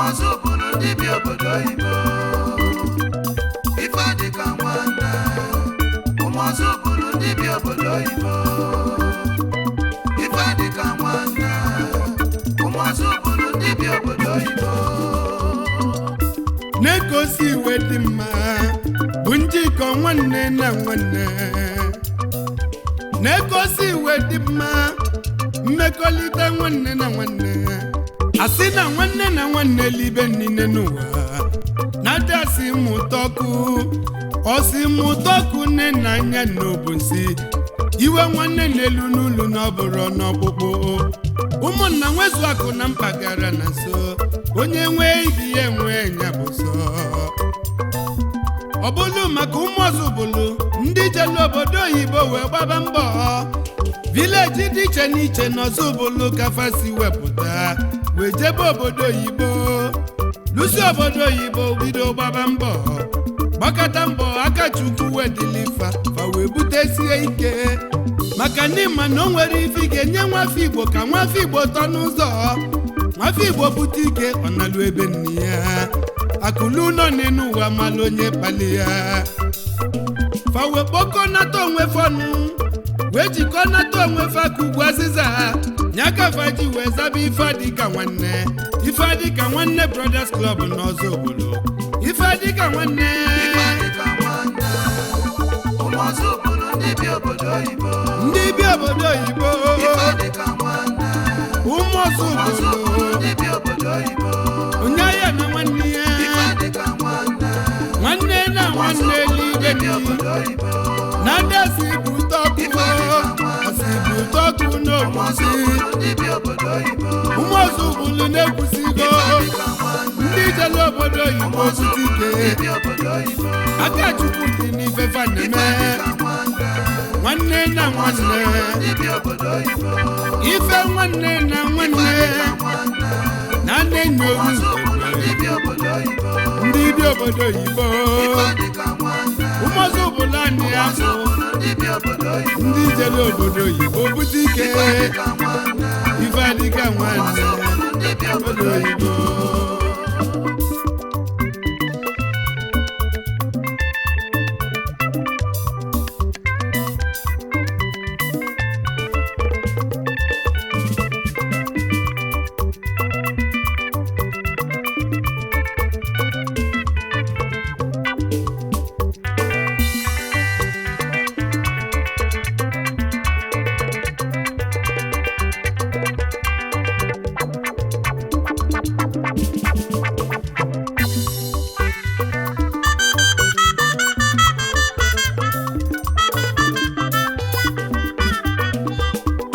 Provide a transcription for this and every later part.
Ụmụọzụbụlụ ndị bi obodo oyibo. Ife dịka nwanne. Ụmụọzụbụlụ ndị bi obodo oyibo. Ife dịka nwanne. Ụmụọzụbụlụ ndị bi obodo oyibo. Na-ekosi iwe dị mma bụ njikọ nwanne na nwanne. Na-ekosi iwe dị mma mmekọrịta nwanne na nwanne. Asị na nwanne na nwanne libe niile n'ụwa na-adasị mụtọkụ ọsị mụtọkụ nne na anya n'obosi iwe nwanne n'elu n'ụlọ na ọ bụrụ n'ọkpụkpụ. Ụmụnna nwezu akụ na mpaghara na nso onye nwee ibi ya enwe ya bụ sọ. Ọ bụlụ maka Ụmụọzụbụlụ ndị jelu obodo oyibo wee gbaba mbọ vileji dị iche n'iche n'Ọzụbụlụ ka fa si wepụta wee jebe obodo oyibo, lụsi obodo oyibo bido gbaba mbọ gbakọta mbọ aka Chukwu wedilifa fa wee butesie ike maka ndị ma na o nwere ife ị ga-enye nwafọ Igbo ka nwafọ Igbo tọ n'ụzọ nwafọ Igbo bute ike ọ nalụ ebe nne ya akụlụ ụlọ n'elu ụwa malụ onye kpali ya fa wee kpọkọnata onwe fọnụ wee jikọnata onwe fa ka ugwu azịza nyakafa ji wee zaba ife adịka nwanne. Ife adịka nwanne Brothers Club n'Ọzụbụlụ. Ife adịka nwanne. Ife dịka nwanne. Ụmụọzụbụlụ ndị bi obodo oyibo. Ndị bi obodo oyibo. Ife dịka nwanne. Ụmụọzụbụlụ Ụmụọzụbụlụ ndị bi obodo oyibo. onye ahịa na nwanne ya Ife dịka nwanne. nwanne na nwanne Ụmụọzụbụlụ ndị libe bi obodo oyibo. na ndesi bute ọkụ ọsị bute ọkụ n'obosi. Ụmụọzụbụlụ ndị bi obodo oyibo. Ụmụọzụbụlụ na-ekwusigo Ife dịka nwanne. ndị jelu obodo oyibo bute Ụmụọzụbụlụ ike ndị bi obodo oyibo. aka Chukwu dị n'ife fa Ife na-eme dịka nwanne. nwanne na nwanne. Ụmụọzụbụlụ ndị bi obodo oyibo. Ife nwanne na Ife nwanne dịka nwanne. na na-enye oru Ụmụọzụbụlụ ndị bi obodo oyibo. ndị bi obodo oyibo. Ife dịka nwanne. Ụmụọzụbụlụ anyị afọ Ụmụọzụbụlụ ndị bi obodo oyibo. ndị jelu obodo oyibo bute ike. Ife dịka nwanne. Ife adịka nwanne Ụmụọzụbụlụ ndị bi obodo obodo oyibo. oyibo.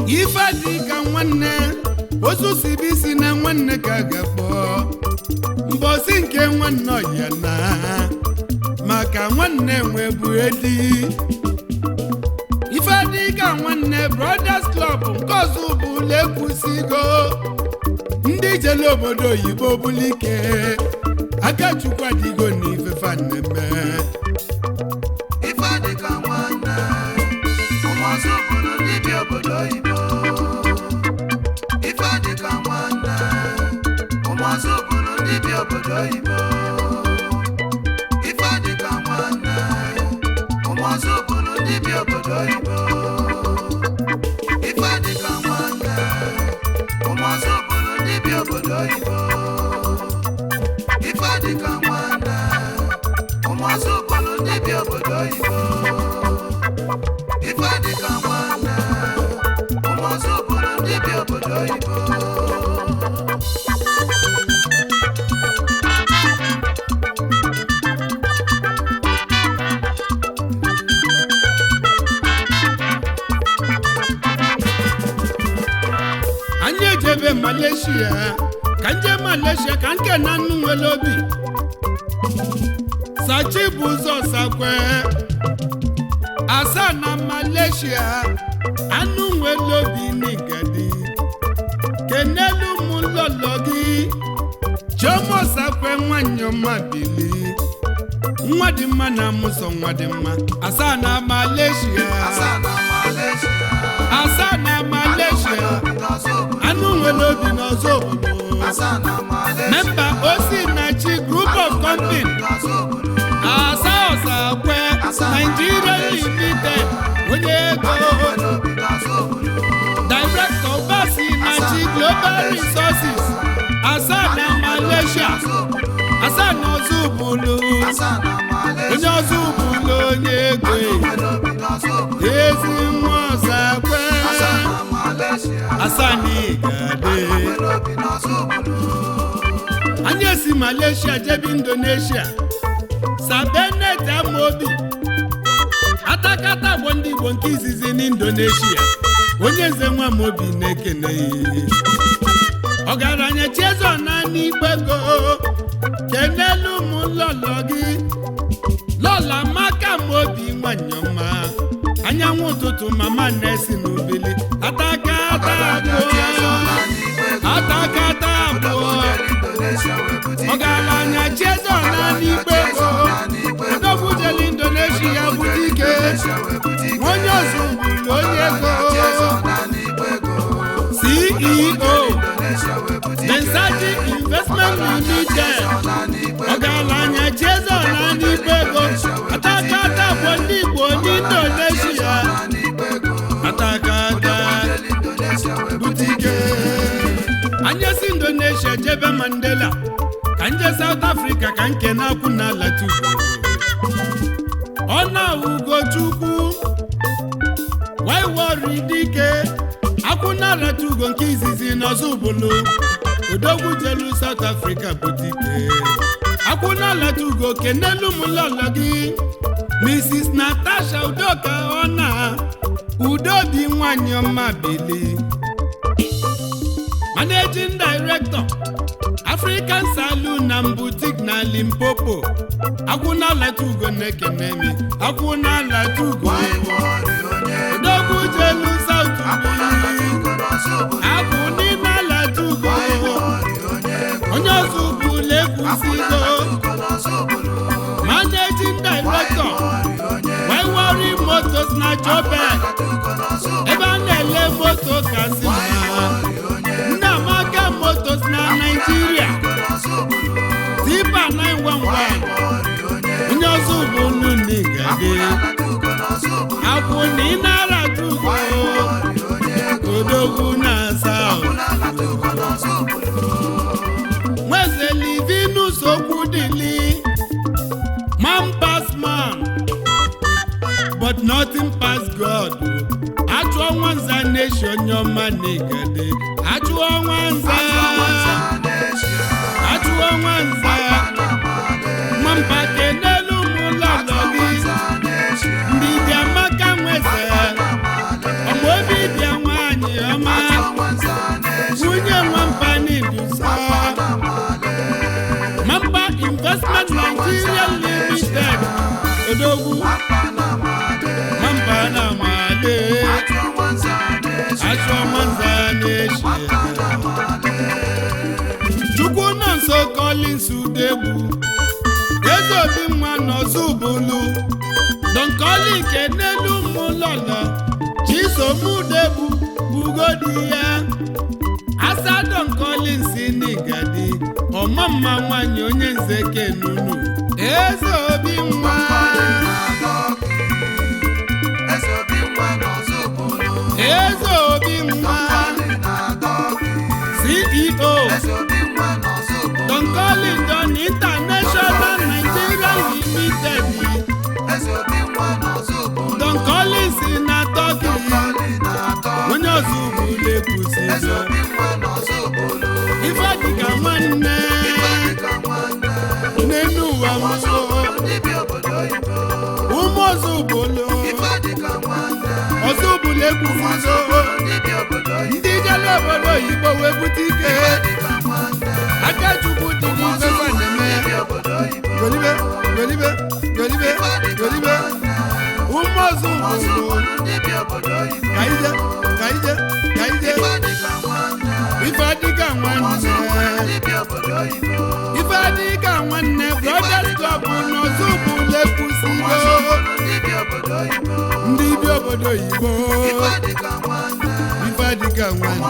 Ife adịka nwanne ozusibe isi na nwanne ka a ga-akpọ mbọsi nke nwanne ọya na maka nwanne nwe bụ edi. Ife adịka nwanne Brothers Club nke Ọzụbụlụ ekwusigo ndị jelu obodo oyibo bụlụ ike aka Chukwu adịgo n'ife fa na-eme. Ife dịka nwanne. Ụmụọzụbụlụ ndị bi obodo oyibo. Ife dịka nwanne. Ụmụọzụbụlụ ndị bi obodo oyibo. Ife dịka nwanne. Ụmụọzụbụlụ ndị bi obodo oyibo. Ife dịka nwanne. Ụmụọzụbụlụ ndị bi obodo oyibo. Ife dịka nwanne. Ụmụọzụbụlụ ndị bi obodo oyibo. Ife dịka nwanne. Ụmụọzụbụlụ ndị bi obodo oyibo. Anyị ejebe Malaysia ka nje Malaysia ka nke na nnu nwere obi sachi bụ ụzọ sakwe asaa na Malaysia anụ nwere obi n'igadi kenelu m lọlọ gị chioma sakwe nwanyị ọma bili nwa dị mma na amụsọ nwa dị mma asaa na Malaysia. Asaa na Malaysia. Asaa na Malaysia. Anụ Anụ nwere obi n'ọzọ obodo. Asaa na Malaysia. Member Osinachi Group of Company, Asa Ọsakwe Nigeria Limited, onye ego, Director Osinachi Global Resources, Asa na Malaysia, Asa na Ozubulu, onye Ozubulu, onye ego, ezi nwa Ọsakwe, Asa na Igade. Anyị esi Malaysia jebe Indonesia. Sabenet Amobi, atakata agbo ndị Igbo nke izizi n'Indonesia, onye nze nwa Amobi na-ekene ya. Ọgaranya Chiezona n'Igbego, kenelu m lọlọ gị, lọla Maka Amobi, nwanyị ọma, anyanwụ ụtụtụ, mama na-esi n'ubili, atakata abụọ, atakata abụọ. Ọgaranya Chiezona n'Igbego, odogwu jelu Indonesia bute ike, onye Ozubulu, onye ego, CEO Mensaji Investment Limited. Ọgaranya Chiezona n'Igbego, atakata bụ ndị Igbo n'Indonesia, atakata bute ike. Anyị si Indonesia jebe Mandela, ka nje South Africa ka nke na-akwụ n'ala tupu ọ na-ugochukwu waiwori dike akwụ n'ala tugo nke izizi n'Ọzụbụlụ, odogwu jelu South Africa butike akwụ n'ala tugo. Kenelu m lọlọ gị, Mrs Natasha Udoka, ọ na udobi nwanyị ọma bili, Managing Director, African Saloon na Boutique na Limpopo. Akwụna latugo na-ekene mi, akwụna latugo, odogwu jelu South, akwụnina latugo, onye Ọzụbụlụ ekwusigo, Managing Director, Waiwari Motors na Joburg, ebe a na-ele moto kasị mma. Nnamaka Motors na Nigeria, Tipa 911, onye Ọzụbụlụ n'Igade, akwụnina latugo, odogwu na South. Nweze Livinus Okwudili, man pass man but nothing pass God. Achụọ nwanza nation, nyọma n'Igade, achụọ nwanza, achụọ nwanza, nwamba. Kenelu m lọlọ gị, Ndidi Amaka Nweze, ọma obi bịa, nwanyị ọma, nwunye nwamba n'idusa. Mamba Investment Nigeria Limited, odogwu, mamba na male, achụọ nwanza na-eshi. Chukwu nọ nso, Collins Udegbu, eze obi nwa n'Ọzụbụlụ, Don Collins, kenelu m lọlọ Chisom Udegbu, bugodi ya asa. Don Collins n'Igadi, ọmamma nwanyị, onye nze kenunu, eze obi nwa. Eze obi nwa, CEO, Don Collins Don International Nigeria Limited. Don Collins na Turkey, onye Ọzụbụlụ ekwusigo ife dịka nwanne n'elu ụwa mụọ. Ụmụ Ọzụbụlụ, Ọzụbụlụ ekwusigo, ndị jere obodo oyibo wee bute ike, aka Chukwu dị n'ife fa na-eme. Golibe, golibe, golibe, golibe, ụmụ Ọzụbụlụ, ka ije, ka ije, ka ije. Ife adịka nwanne, ife adịka nwanne, Brothers Club n'Ọzụbụlụ ekwusigo, ndị bi obodo oyibo, ife adịka nwanne,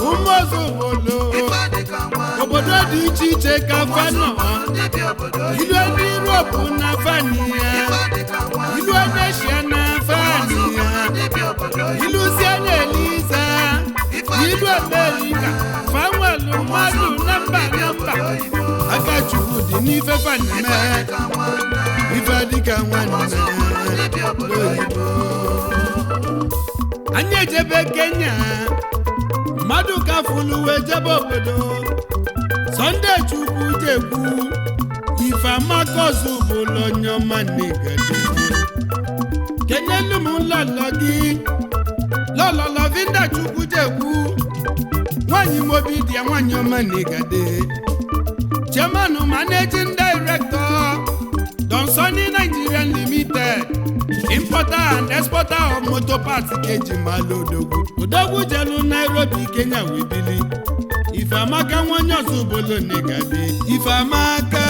ụmụ Ọzụbụlụ. dị iche iche ka fa nọ. Ndị bi obodo oyibo. Ilu n'Europe na fani ya. Ife dịka nwanne. Ilu n'Asia na fani ya. Ndị bi obodo oyibo. Iluzie n'Eliza, ilu Amerịka, fanwelu mmadụ na mba na mba. Aka Chukwu dị n'ife fa na-eme. Dịka nwanne. Ife dịka nwanne. Ndị bi obodo oyibo. Anyị ejebe Kenya, mmadụ ka fulu wee jebe obodo. Sunday Chukwu jekwu Ifeamaka Ozubulu onyeọma n'Igede. Kenyelu m lọlọ gị, lọlọ Lovinda Chukwu jekwu, nwanyị mobi dị ya, nwanyị ọma n'Igede. Chairman, managing director, Don Sonny Nigerian Limited, importer and exporter of motor parts keji malụ odogwu. Odogwu jelu Nairobi, Kenya wee bili. Ifeamaka nwanyị Ozubulu n'Igede. Ifeamaka.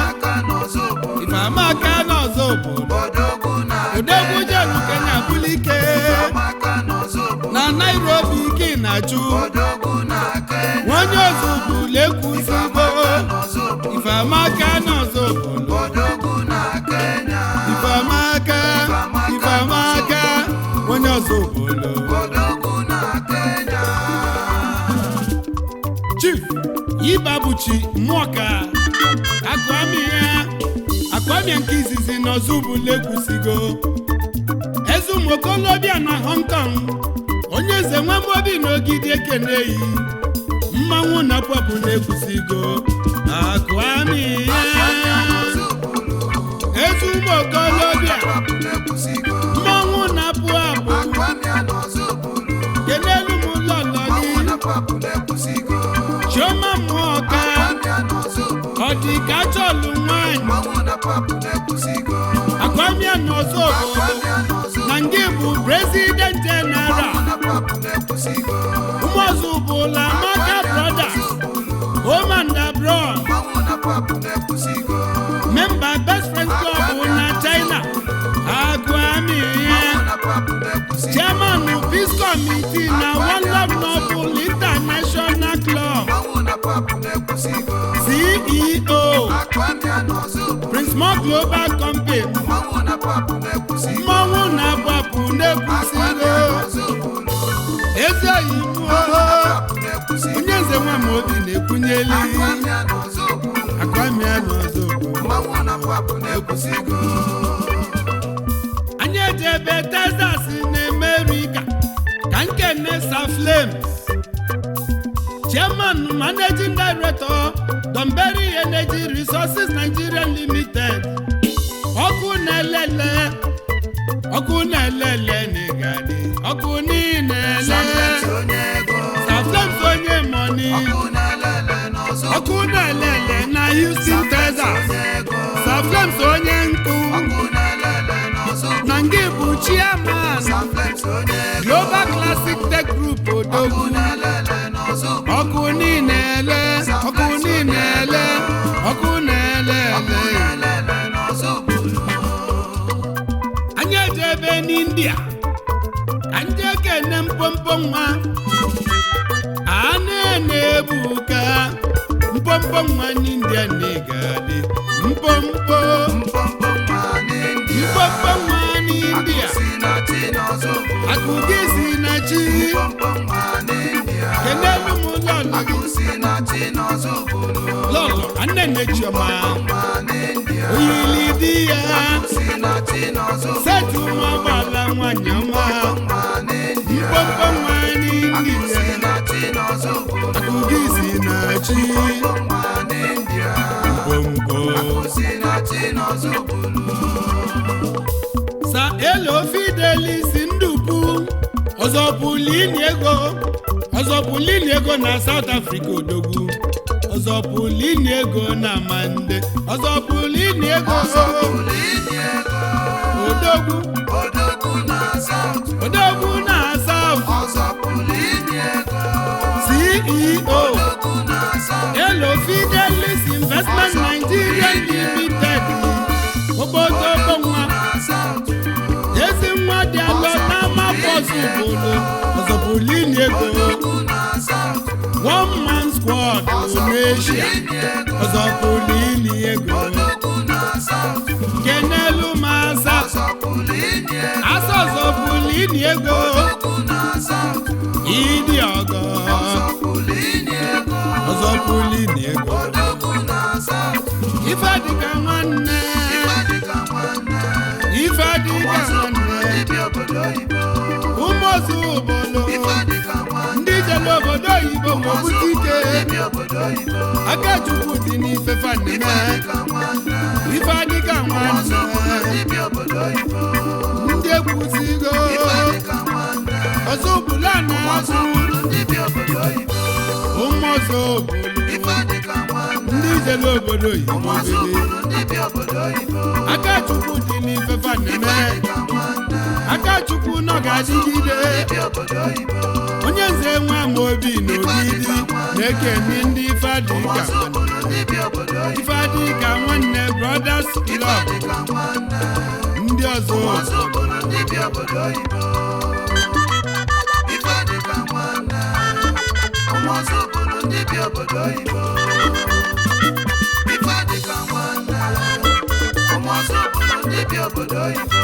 Aka n'Ozubulu. Ifeamaka n'Ozubulu. Odogwu na Odogwu jelu Kenya bulike. Aka n'Ozubulu. Na Nairobi ka ị na-achụ. Odogwu na Kenya. Nwanyị Ozubulu ekwusigo. N'Ozubulu. Ifeamaka n'Ozubulu. Odogwu na Kenya. Ifeamaka, Ifeamaka onye Ozubulu. Odogwu na Kenya. Chief Ibabuchi Mmụọka Akwami ya, Akwami nke izizi n'Ozubulu ekwusigo. Eze ụmụ okolobịa na Hong Kong, onye eze nwamobi n'ogidi ekeneyi mmanwụ na pọpụ na-ekwusigo. Akwami ya, Ozubulu. eze ụmụ okolobịa, Papụ na-ekwusigo. mmanwụ na-apụ apụ. Akwamia n'Ozubulu. Kenelu m lọlọ gị. Mmanwụ na papụ na-ekwusigo. Chioma Mmụọka. Akwamia n'Ozubulu. Ọ dị ka chọlụ nwanyị. Mmanwụ na papụ na-ekwusigo. Akwamia n'Ozubulu. Akwamia n'Ozubulu. Na ndị bụ president general, Mmanwụ na papụ na-ekwusigo. Ụmụozubulu Amaka Brothers Home and Abroad. Mmanwụ na papụ na-ekwusigo. Member Best Friends Club na China. Akwamia. Mmanwụ na papụ na-ekwusigo. Chairman Peace Committee na One Love Noble International Club. Mmanwụ na papụ na-ekwusigo. CEO, Akwamia n'Ozubulu. Prince Mo Global Company. Mmanwụ na papụ na-ekwusigo. Mmanwụ na-agbapụ na-ekwusigo. Akwamia n'Ozubulu. Ezi oyibo. Papụ na-ekwusigo. Onye nze nwa ma obi na-ekwunyeli. Akwamia n'Ozubulu. Akwamia n'Ozubulu. Mmanwụ na papụ na-ekwusigo. Anyị ejebe Texas na America ka nkene Sir Flames, chairman, managing director, Donberry Energy Resources Nigeria Limited. Ọkụ na-elele, ọkụ na-elele n'Igadi, ọkụ niile ele. Onye ego. Sir Flames onye money. Ọkụ na-elele n'Ozubulu. Ọkụ na-elele na Houston, Texas. Onye ego. Sir Flames onye nkụ. Ọkụ na-elele n'Ozubulu. Na ndị bụ chairman, Sir Flames onye ego. Global Classic Tech Group. Ọkụ Odogwu. na-elele n'Ozubulu. Ọkụ niile ele, ọkụ niile ele, ọkụ na-ele Ọkụ ele. na-elele n'Ozubulu. Anyị ejebe n'India ka ndị ekene mpompo nwa a na-ebuka mpompo nwa n'India n'Igadi mpompo. Mpompo nwa n'India. Mpompo nwa n'India. Akụ si na chi n'Ozubulu. Akụ gị si na chi. Mpompo nwa n'India. Kenelu m lọlọ gị. Akụ si na chi n'Ozubulu. Lọlọ Annene Chioma. Nwa n'India. Oyili di ya. Akụ si na chi n'Ozubulu. Setu nwa gbala nwanyị ọma. Nwa n'India. Mpompo nwa Akụ n'India. si na chi n'Ozubulu. Akụ gị si na chi. Nwa n'India. Mpompo. Akụ si na chi n'Ozubulu. Sa Elo Fidelis Ndupu ọzọpụlini ego, ọzọpụlini ego na South Africa. Odogwu ọzọpụlini ego na Mande, ọzọpụlini ego. Ọzọpụlini ego. Odogwu. Odogwu na South. Odogwu na South. Ọzọpụlini ego. CEO, Odogwu na South. Elo Fidelis Investment Nigeria Limited. Obodo nwa. Na South. Ezi nwa dị alọ n'ama Bọsụ obodo, ọzọpụlini ego. Odogwu na South. One man squad. world Ọzọ n'Asia. pụrụ inye ego. Ọzọ pụrụ ili ego. Odogwu na South. Kenelu m asa. Ọzọ pụrụ inye ego. Asa ọzọ pụrụ ili ego. Odogwu na South. Ịdị ọgọ. Ọzọ pụrụ inye ego. Ọzọ pụrụ ili ego. Odogwu na South. Ife dịka nwanne. Ife dịka nwanne. Ife dịka Ọzọ pụrụ nwanne. ndị bi obodo oyibo. Ụmụọzụ obodo. Ife dịka nwanne. Ndị jere obodo oyibo ma Ọzọ bute pụrụ ike. ndị bi obodo oyibo. Aka Chukwu dị n'ife Ife fanime. dịka nwanne. Ife dịka Ọzọ pụrụ nwanne. ndị bi obodo oyibo. Ndị ekwusigo. Ife dịka nwanne. Ọzọ obodo a Ọzọ na-azụ. pụrụ ndị bi obodo oyibo. Ụmụọzụ obodo. Ife dịka nwanne. Ndị jere obodo oyibo Ọzọ bili. pụrụ ndị bi obodo oyibo. Aka Chukwu dị n'ife Ife fanime. dịka nwanne. Aka Chukwu nọ ga-adịgide. Ndị bi obodo oyibo. Onye nze nwa m obi n'ogidi na-ekene ndị ife dịka Ọzọ pụrụ ndị bi obodo oyibo. ife dịka nwanne Brothers Ife Club dịka nwanne. ndị ọzọ. Ọzọ pụrụ ndị bi obodo oyibo. Ife dịka nwanne. Ọzọ pụrụ ndị bi obodo oyibo. Ife dịka nwanne. Ọzọ pụrụ ndị bi obodo oyibo.